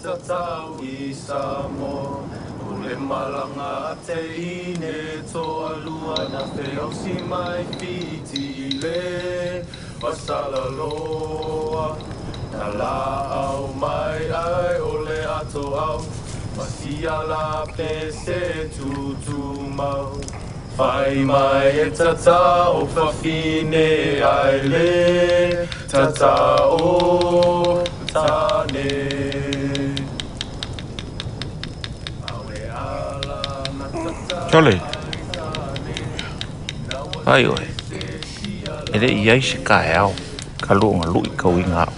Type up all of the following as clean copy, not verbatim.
tatau i Samoa. O le malaga a te ine toa lua na feosi mai Fiti i le Vasalaloa. Na la au mai ai o le ato au, masia la pese tutumau. Fai mai e tata o fafine ai le tata o tane. Chole. Ai oe. E le i ai se kaeao ka luʻu luʻi kauiga aʻu.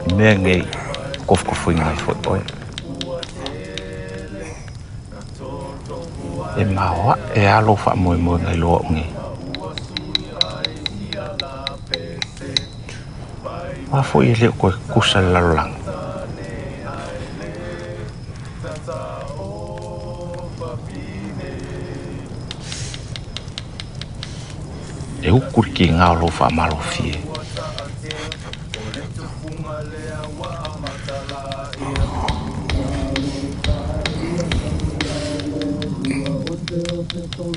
I mea nei kofokofoina ai foʻi oe. E maoaʻe lava lou faamoemoega i lō aʻu nei. O a foʻi e le o toe tutusa le lalolagi. E uku le kīgā o lou faamalofie.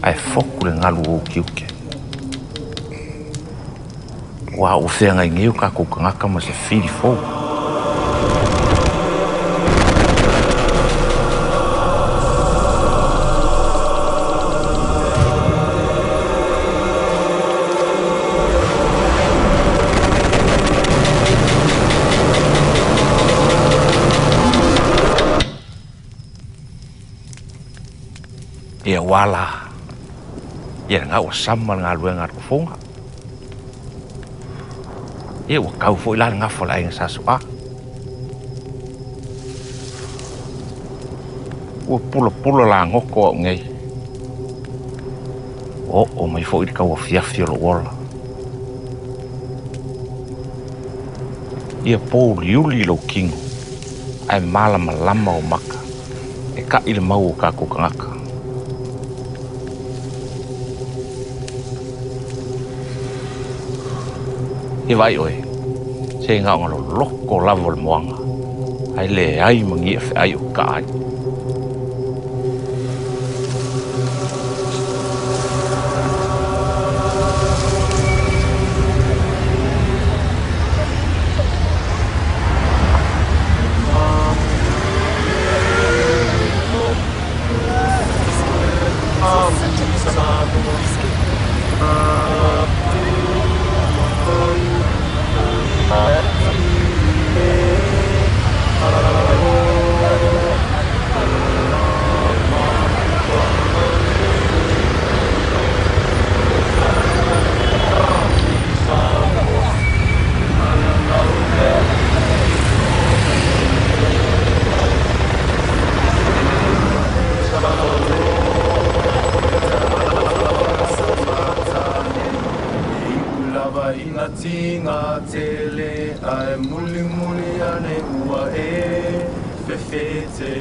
Ae fotu le galu o ou tiute. Ua ua feagai nei o tatou tagata ma se fili fou. Ia ua la. Ia lena ua sama le galuega a le tofoga. Ia ua tau foʻi la le gafa o le aiga Sa Suʻā. Ua pulapula lagoto aʻu nei. Ua oo mai foʻi le tauafiafi o lou ola. Ia pouliuli lou tino ae malamalama ou maka e kaʻi le mau o tatou tagata. Ia vaai oe, se na ona loloto lava o le moana, ae leai ma ni iʻa feʻai o kaʻa ai. Lava ina tinga tele ai muli muli ane ua e fefete.